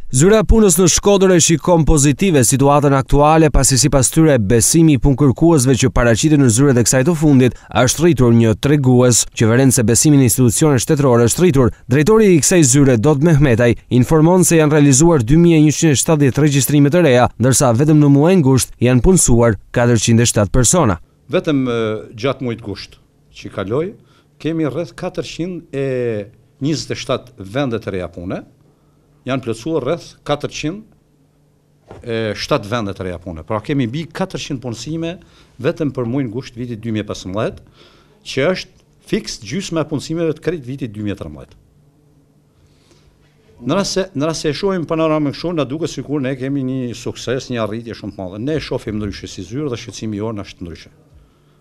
Zyra e Punës në Shkodër e shikon pozitive situatën aktuale pasi sipas tyre besimi i punëkërkuesve që paraqiten në zyrat e kësaj të fundit është rritur një tregues që vëren se besimi në institucionet shtetërore është rritur. Drejtori i kësaj zyre Dod Mehmetaj informon se janë realizuar 2170 regjistrime të reja, ndërsa vetëm në muajin gusht janë punësuar 407 persona. Vetëm gjatë muajit gusht që kaloi, kemi rreth 427 vende të reja pune, janë plotësuar rreth 407 vende të reja pune. Pra kemi mbi 400 punësime vetëm për muajin gusht vitit 2015, që është fiks gjysma e punësimeve të krejt vitit 2013. Në rast se në rast se e shohim panoramën kështu, na duket sikur ne kemi një sukses, një arritje shumë të madhe. Ne e shohim ndryshe si zyrë dhe shqetësimi jonë është ndryshe.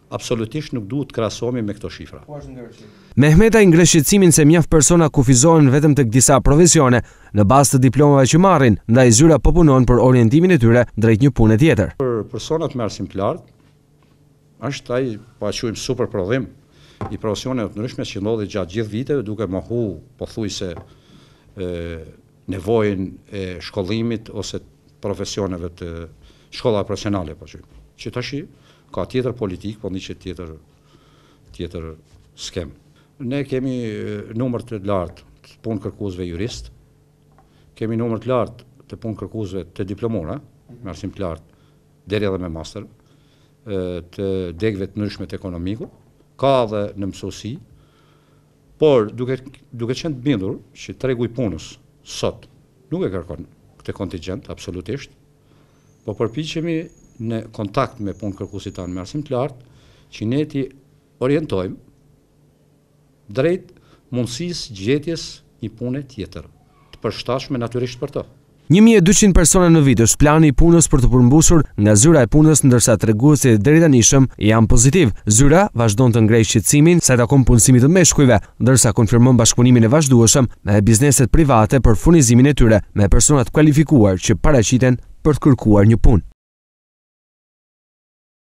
Absolutisht nuk duhet të krahasohemi me këto shifra. Mehmetaj ngre shqetësimin se mjaft persona kufizohen vetëm tek disa profesione, në bazë të diplomave që marrin, ndaj zyra po punon për orientimin e tyre drejt një pune tjetër. Për personat me arsim të lartë, është ai, po e quajmë super prodhim i profesioneve të ndryshme që ndodhi gjatë gjithë viteve duke mohu pothuajse nevojën e shkollimit ose profesioneve të shkollave profesionale, po quajmë. Që tashi ka tjetër politikë, po ndiqet tjetër tjetër skemë. Ne kemi numër të lartë të punëkërkuesve juristë, kemi numër të lartë të punëkërkuesve të diplomuar, me arsim të lartë, deri edhe me master, të degëve të ndryshme të ekonomikut, ka edhe në mësuesi, por duke duke qenë të bindur që tregu i punës sot nuk e kërkon këtë kontingjent absolutisht, po përpiqemi në kontakt me punëkërkuesit tanë me arsim të lartë, që ne t'i orientojmë drejt mundësisë gjetjes një pune tjetër, të përshtatshme natyrisht për të. 1200 persona në vit është plani i punës për t'u përmbushur nga zyra e punës ndërsa treguesit e deritanishëm janë pozitivë. Zyra vazhdon të ngrejë shqetësimin sa i takon punësimit të meshkujve, ndërsa konfirmon bashkëpunimin e vazhdueshëm me bizneset private për furnizimin e tyre me persona të kualifikuar që paraqiten për të kërkuar një punë.